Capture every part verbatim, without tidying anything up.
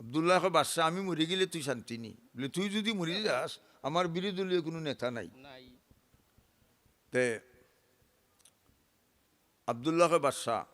আব্দুল্লায় কয়, "বাদশা, আমি মরি গেলে তুই শান্তি নি।" বলে, "তুই যুদি মরি যাস, আমার বিরোধী দলীয় কুনু নেতা নাই।" নাই। তে আব্দুল্লায় কয়, "বাদশা,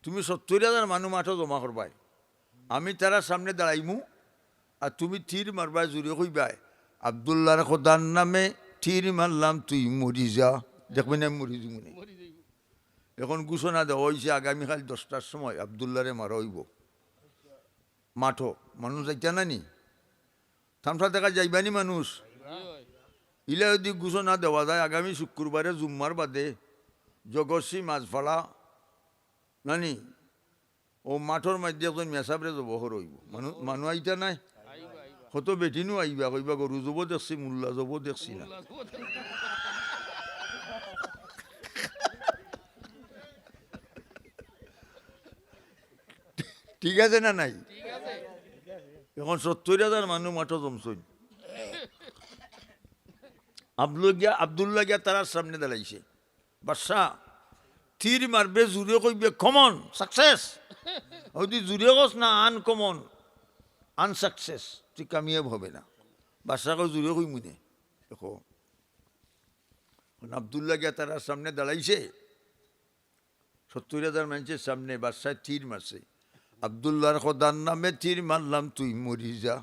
তুমি সত্তইর হাজার মানুষ মাঠো জমা করবায়, আমি তারার সামনে দাঁড়াইমু, আর তুমি তীর মারবায়, জুরে কইবায়, 'আব্দুল্লার খোদার নামে তীর মারলাম, তুই মরি যা।' দেখবায় নি আমি মরি যিমু নি।" মরি যাইব। এখন ঘোষণা দেওয়া অইছে, আগামীকাইল দশটার সময় আব্দুল্লারে মারা অইবো। মাঠো মানুষ যাইতা না নি? তামশা দেখাত যাইবা নি মানুষ? ইলা যুদি ঘোষণা দেওয়া যায়, আগামী শুক্রবারে জুম্মার বাদে জগৎসি মাঝপাড়া নানি, অউ মাঠর মাঝে একজন মেসাবরে জবো করা অইবো। মানু-, মানুষ আইতা নায়? কত বেটিনও আইবা, কইবা, "গরু জবো দেখছি, মোল্লা জবো দেখছি না।" ঠিক আছে না নাই? এখন সত্তইর হাজার মানুষ মাঠো জমছইন। আব্দুল্লাহ গিয়া, আব্দুল্লাহ গিয়া তারার সামনে দাঁড়াইছে। "বাদশা, তীর মারবে, জুরে কইবে, 'Common, success.' আর যুদি জুরে কস না, 'Uncommon, unsuccess,' তুই কামিয়াব হবে না।" বাদশা কয়, "জুরে কইমু নে।" দেখো, এখন আব্দুল্লাহ গিয়া তারার সামনে দাঁড়াইছে, সত্তইর হাজার মানষর সামনে বাদশায় তীর মারছে, "আব্দুল্লার খোদার নামে তীর মারলাম, তুই মরি যা।"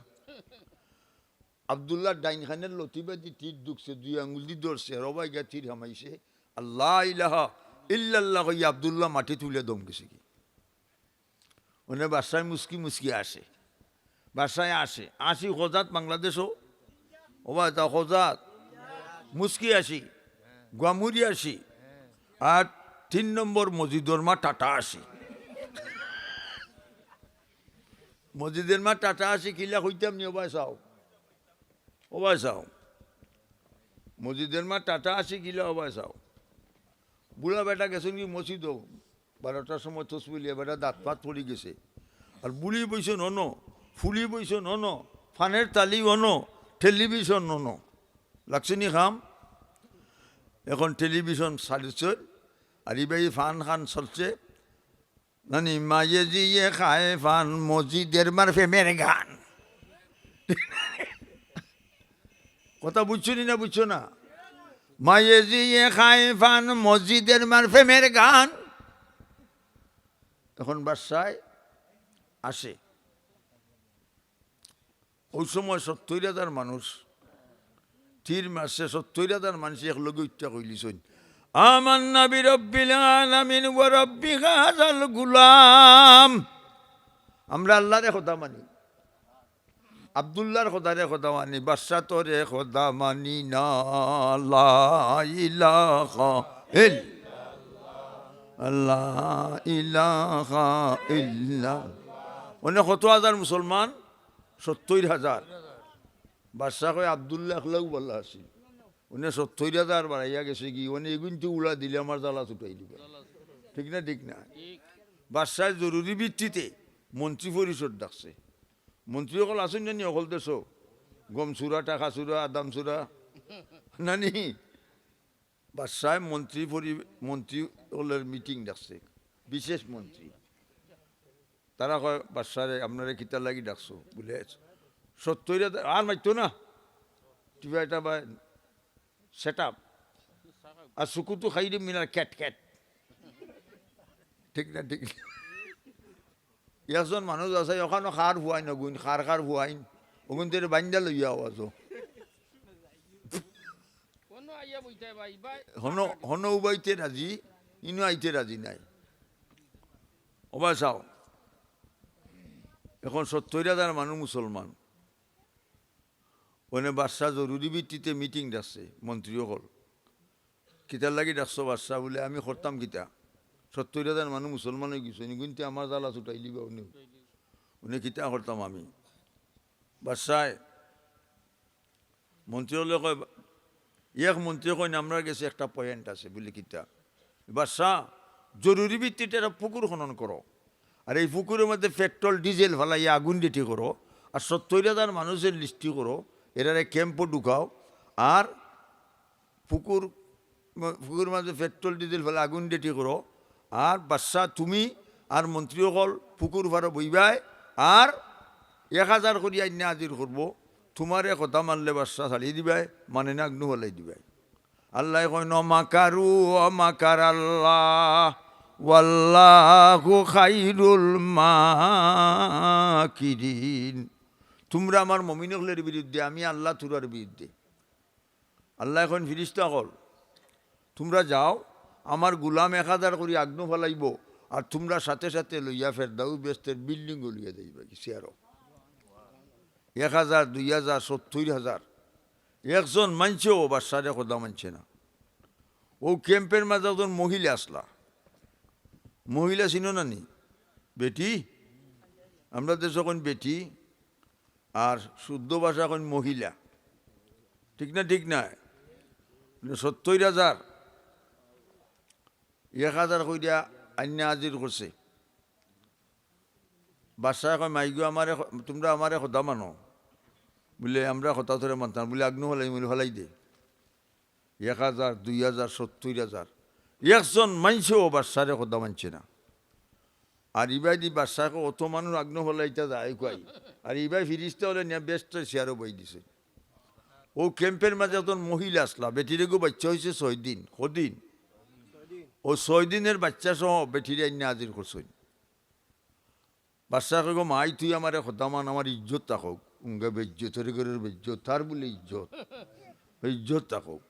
আব্দুল্লার ডাইন কানর লতিবাদি তীর ঢুকছে, দুই আঙ্গুলদি ধরছে, আর অবায় গিয়া তীর হামাইছে। "আল্লা ইলাহা ইল্লাল্লাহ" কইয়া আব্দুল্লা মাটিত পড়িয়া দম গেছেগি। অনে বাদশায় মুচকি মুচকি হাসে। বাদশায় হাসে। হাসি খোজাত বাংলাদেশো। অবায় চাও খোজাত। মুচকি হাসি। গুয়ামুরি হাসি। আর তিন নম্বর মসজিদর মা টাটা হাসি। মসজিদর মা টাটা হাসি কিলা কইতাম নি, অবায় চাও। অবায় চাও। মসজিদর মা টাটা হাসি কিলা, অবায় চাও। বুড়া বেটা গেছইন গি মসজিদো, বারোটার সময় তসবি লইয়া বেটা দাঁত পাত পড়ি গেছে। আর বুড়ি বইছইন অনো, ফুড়ি বইছইন অনো, ফানের তালি অনো, টেলিভিশন অনো। লাগছে নি কাম? এখন টেলিভিশন ছাড়ছইন, আর ইবায় ফান খান চলছে। নানি, "মায়ে জিয়ে খায় ফান, মসজিদর মার প্রেমের গান।" কথা বুঝছো নি না বুঝছো না? "মায়ে জিয়ে খায় ফান, মসজিদর মার প্রেমের গান।" এখন বাদশায় হাসে। অউ সময় সত্তইর হাজার মানুষ তীর মারছে, সত্তইর হাজার মানষে একলগে উঠিয়া কইলিছইন, "আমান্না বিরাব্বিল আলামিন ওয়া রাব্বি হাযাল গুলাম।" আমরা আল্লারে খোদা মানি, আব্দুল্লার খোদারে খোদা মানি, বাদশা তোরে খোদা মানি না। লা ইলাহা ইল্লাল্লাহ, লা ইলাহা ইল্লাল্লাহ। অনে কত হাজার মুসলমান? সত্তইর হাজার। বাদশা কয়, "আব্দুল্লাহ একলাউ ভালা আছিল।" অনে সত্তইর হাজার বাড়াইয়া গেছেগি, অনে এগুইন্তে উড়া দিলে আমার জ্বালা ছুটাই দিবা। ঠিক না, ঠিক না? বাদশায় জরুরি ভিত্তিতে মন্ত্রী পরিষদ ডাকছে। মন্ত্রী অকল আছইন নানি অকল দেশো? গম চুরা, টাকা চুরা, আদাম চুরা। নানি? বাদশায় মন্ত্রী পরি-, মন্ত্রী অকলর মিটিং ডাকছে, বিশেষ মন্ত্রী। তারা কয়, "বাদশারে, আপনারে কিতার লাগি ডাকছো?" বুলে, "সত্তইর হাজার", আর মাততো না, টিপা এটা বা সেট আপ। "আর সুকুতু খাইরিম মিনাল ক্যাট ক্যাট।" ঠিক না, ঠিক না? একজন মানুষ আছে, অখানো খার ফুয়াইন অগুইন, খার খার ফুয়াইন, অগুইন তেরে বাইন্দা লইয়া আওয়াজো। হনো আইয়া বইতায় ভাই, ভাই। হনো, হনো উবাইতে রাজি, ইনো আইতে রাজি নাই। অবায় চাও, এখন সত্তইর হাজার মানুষ মুসলমান। অনে বাদশা জরুরি ভিত্তিতে মিটিং ডাকছে, মন্ত্রী অকল। "কিতার লাগি ডাকছো বাদশা?" বুলে, "আমি করতাম কিতা? সত্তইর হাজার মানুষ মুসলমান অইগেছে, ইগুইন্তে আমার জ্বালা ছুটাইলিবা অনে।" অনে কিতা করতাম আমি? বাদশায়, মন্ত্রী অকলে কয়, এক মন্ত্রী কইন, "আমরার গেছে একটা পয়েন্ট আছে।" বুলে, "কিতা?" "বাদশা, জরুরি ভিত্তিতে একটা পুকুর খনন করো, আর এই পুকুরর মাঝে পেট্রোল ডিজেল ফালাইয়া আগুন ডেটি করো, আর সত্তইর হাজার মানুষর লিস্টি করো, এরারে ক্যাম্পো ঢুকাও, আর পুকুর, পুকুরর মাঝে পেট্রোল ডিজেল ফালাইয়া আগুন ডেটি করো, আর বাদশা তুমি আর মন্ত্রী অকল পুকুর পাড়ো বইবায়, আর এক হাজার করি আইন্না হাজির করবো, তুমারে কথা মানলে বাদশা ছাড়ি দিবায়, মানে না আগ্নো ফালাই দিবায়। আল্লায় কইন, "ওয়া মাকারু ওয়া মাকারাল্লাহ, ওয়াল্লাহু খাইরুল মাকিরিন।" তুমরা আমার মুমিন অকলর বিরুদ্ধে, আমি আল্লাহ তুমরার বিরুদ্ধে। আল্লায় কইন, "ফিরিস্তা অকল, তুমরা যাও, আমার গুলাম এক হাজার করি আগ্নো ফালাইবো, আর তুমরা সাথে সাথে লইয়া ফেরদাউস বেহেস্তর বিল্ডিংও লইয়া যাইবায় গি, চেয়ারও।" এক হাজার, দুই হাজার, সত্তইর হাজার, একজন মানষেও বাদশারে কথা মানছে না। অউ ক্যাম্পর মাঝে একজন মহিলা আছলা, মহিলা চিনো না নি? বেটি, আমরা দেশো কইন বেটি, আর শুদ্ধ ভাষা কইন মহিলা, ঠিক না? ঠিক না? মানে সত্তইর হাজার, এক হাজার কইরা আইন্না হাজির করছে। বাদশায় কয়, "মাইগো, আমারে ক-, তুমরা আমারে কথা মানো।" বুলে, "আমরা কথা তোরে মানতাম।" বুলে, "আগ্নো ফালাই।" বুলে, "ফালাই দে।" এক হাজার, দুই হাজার, সত্তইর হাজার, একজন মানষেও বাদশারে কথা মানছে না। আর ইবায়দি বাদশায় কয়, "অত মানুষ আগ্নো ফালাইতা যায় কই?" আর ইবায় ফিরিস্তা অকলরে নিয়া বেহেস্তর চেয়ারো বওয়াই দিছে। অউ ক্যাম্পর মাঝে একজন মহিলা আছলা, বেটিরগু বাইচ্চা অইছে ছয় দিন। কদিন? অউ ছয় দিনর বাইচ্চা সহ বেটিরে আইন্না হাজির করছইন। বাদশায় কয়, "গো মাই, তুই আমারে কথা মান, আমার ইজ্জত থাকউক।" উঙ্গা বেইজ্জতর ঘরর বেইজ্জত, তার বুলে ইজ্জত, ইজ্জত থাকউক।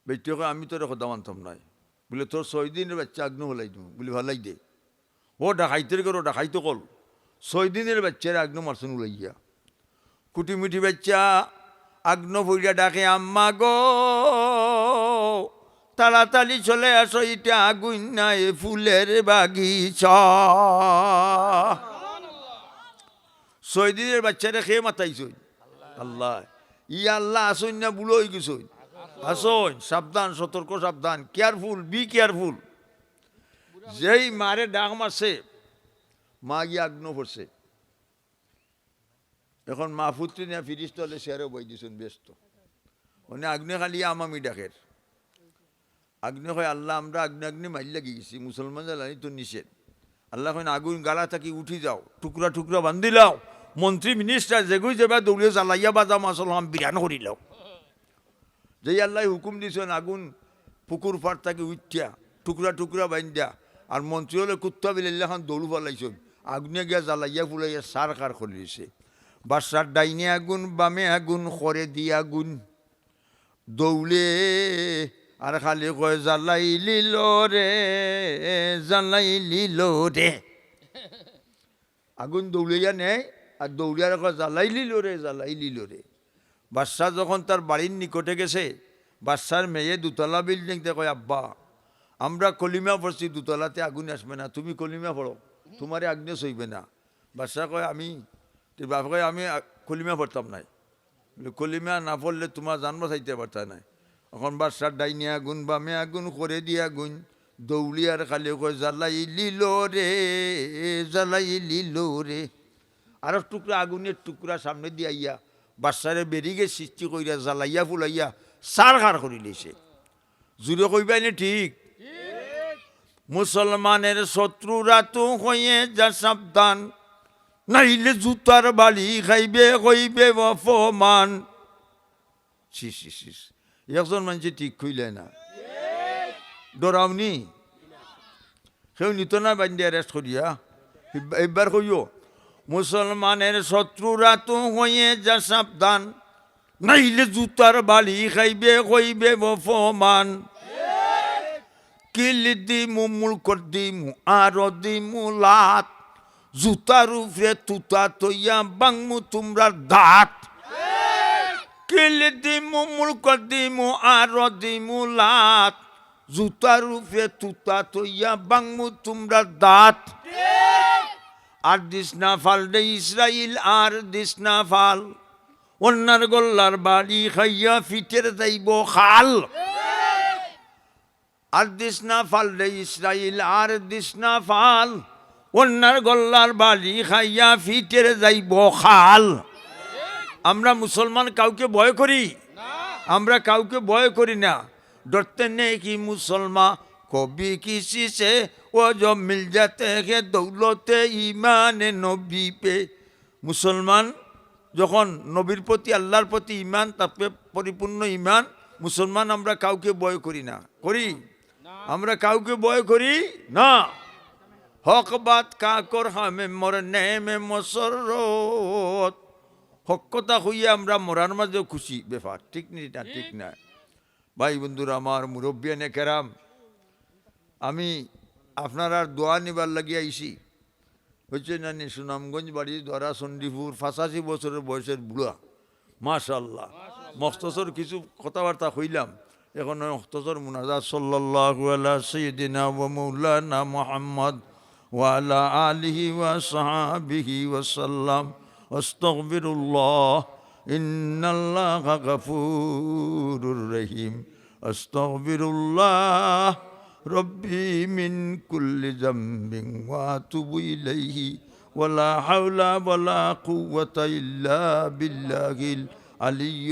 বেটিয়ে কয়, "আমি তোরে কথা মানতাম নায়।" বুলে, "তোর ছয় দিনর বাইচ্চা আগ্নো ফালাই দিমু।" বুলে, "ফালাই দে।" অউ ডাকাইতর ঘরর ডাকাইত অকল ছয় দিনর বাইচ্চারে আগ্নো মারছইন উলাইয়া। কুটিমুটি বাইচ্চা আগ্নো পড়িয়া ডাকে, "আম্মা গো, তাড়াতাড়ি চলে আসো, ইটা আগুইন নায়, ফুলের বাগিচা।" ছয় দিনর বাইচ্চারে কে মাতাইছইন? আল্লায়। ই আল্লা আছইন না বুড়া অইগেছইন? আছইন। সাবধান, সতর্ক, সাবধান, careful, be careful। যেই মারে ডাক মারছে, মা গিয়া আগ্নো পড়ছে। এখন মা পুতরে নিয়া ফিরিস্তা অকলে চেয়ারো বওয়াই দিছইন বেহেস্তো। অনে আগ্নোয় খালি আম আমি ডাকের। আগ্নোয় কয়, "আল্লা, আমরা আগ্নো আগ্নি মাইর লাগি গেছি, মুসলমান জ্বালানি তো নিষেধ।" আল্লায় কইন, "আগুইন গাড়া থাকি উঠি যাও, টুকরা টুকরা বান্ধিলাও, মন্ত্রী মিনিস্টার যেগু যেবায় দৌড়িয়া জ্বালাইয়া বাজা মাছল হাম বিরান করিলাও।" যেই আল্লায় হুকুম দিছইন, আগুইন পুকুর পাড় থাকি উঠিয়া টুকরা টুকরা বান্ধিয়া, আর মন্ত্রী অকলে কুত্তা বিলাইর লাখান দৌড় ফালাইছইন, আগুইনে গিয়া জ্বালাইয়া ফুলাইয়া ছারখার করিলিছে। বাদশার ডাইনে আগুইন, বামে আগুইন, করেদি আগুইন, দৌড়ে আর খালি কয়, "জ্বালাইলিলো রে, জ্বালাইলিলো রে।" আগুইন দৌড়াইয়া নেয় আর দৌড়াইয়া কয়, "জ্বালাইলিলো রে, জ্বালাইলিলো রে।" বাদশা যখন তার বাড়ির নিকটে গেছে, বাদশার মেয়ে দুতলা বিল্ডিং থাকি কয়, "আব্বা, আমরা কলিমা পড়ছি, দুতলাতে আগুইন আসবে না, তুমি কলিমা পড়ো, তুমারে আগুইনে ছইবে না।" বাদশা কয়, "আমি," তে বাপে কয়, "আমি আ-, কলিমা পড়তাম নায়।" বুলে, "কলিমা না পড়লে তুমার জান বাঁচাইতায় পারতায় নায়।" অখন বাদশার ডাইনে আগুইন, বামে আগুইন, করেদি আগুইন, দৌড়িয়া আর খালি কয়, "জ্বালাইলিলো রে, জ্বালাইলিলো রে।" আরক টুকরা আগুইনর টুকরা সামনেদি আইয়া বাদশারে ব্যারিকেড সৃষ্টি করিয়া জ্বালাইয়া ফুলাইয়া ছারখার করিলিছে। জুরে কইবায় নি ঠিক? মুসলমানের শত্রুরা তো হয়ে যা সাবধান, নাইলে জুতার বাড়ি খাইবে, হইবে অপমান। ছি, ছি, ছি, ছি। একজন মানষে ঠিক কইলে না। ডরাও নি? কেউ নিতো না বান্দিয়া arrest করিয়া? ইব-, ইবার কইও, মুসলমানের শত্রুরা তো হয়ে যা সাবধান, নাইলে জুতার বাড়ি খাইবে, হইবে অপমান। কিল দিমু, মুলকর দিমু, আরো দিমু লাত। জুতার উপরে তুতা থইয়া ভাংমু তুমরার দাঁত। কিল দিমু, মুলকর দিমু, আরো দিমু লাত। জুতার উপরে তুতা থইয়া ভাংমু তুমরার দাঁত। আর দিস না ফাল রে ইসরাইল, আর দিস না ফাল। অন্যার গল্লার বাড়ি খাইয়া ফিটের যাইবো খাল। আর দিস না ফাল রে ইসরাইল, আর দিস না ফাল। অন্যার গল্লার বাড়ি খাইয়া ফিটের যাইবো খাল। আমরা মুসলমান কাউকে ভয় করি? আমরা কাউকে ভয় করি না। ডরতে নেই কি মুসলমান, কভি কিসি সে ও জো মিল জাতে হে দৌলতে ইমানে নবী পে। মুসলমান যখন নবীর প্রতি, আল্লাহর প্রতি ইমান, তাতে পরিপূর্ণ ইমান, মুসলমান আমরা কাউকে ভয় করি না, করি? আমরা কাউকে ভয় করি না। হক বাত কা কর হামে মরনে মে মসরত। হক কথা কইয়া আমরা মরার মাঝেও খুশি ব্যাপার, ঠিক নি? না, ঠিক না? ভাই বন্ধুরা আমার, মুরব্বিয়ানে কেরাম, আমি আপনারার দোয়া নিবার লাগি আইছি। হইছে না নি? সুনামগঞ্জ বাড়ি, দ্বারা চণ্ডীপুর, পঁচাশি বছরের বয়সের বুড়া, মাশাআল্লাহ। মখতসর কিছু কথাবার্তা কইলাম, এখন মখতসর মুনাজাত। সাল্লাল্লাহু আলা সাইয়্যিদিনা ওয়া মাওলানা মুহাম্মদ ওয়া আলা আলিহি ওয়া সাহাবিহি ওয়া সাল্লাম। আস্তাগফিরুল্লাহ, ইন্নাল্লাহা গাফুরুর রহিম। আস্তাগফিরুল্লাহ রব্বি মিন কুল্লি যামবিন ওয়া আতুবু ইলাইহি ওয়া লা হাওলা ওয়া লা কুওয়াতা ইল্লা বিল্লাহিল আলিয়্যিল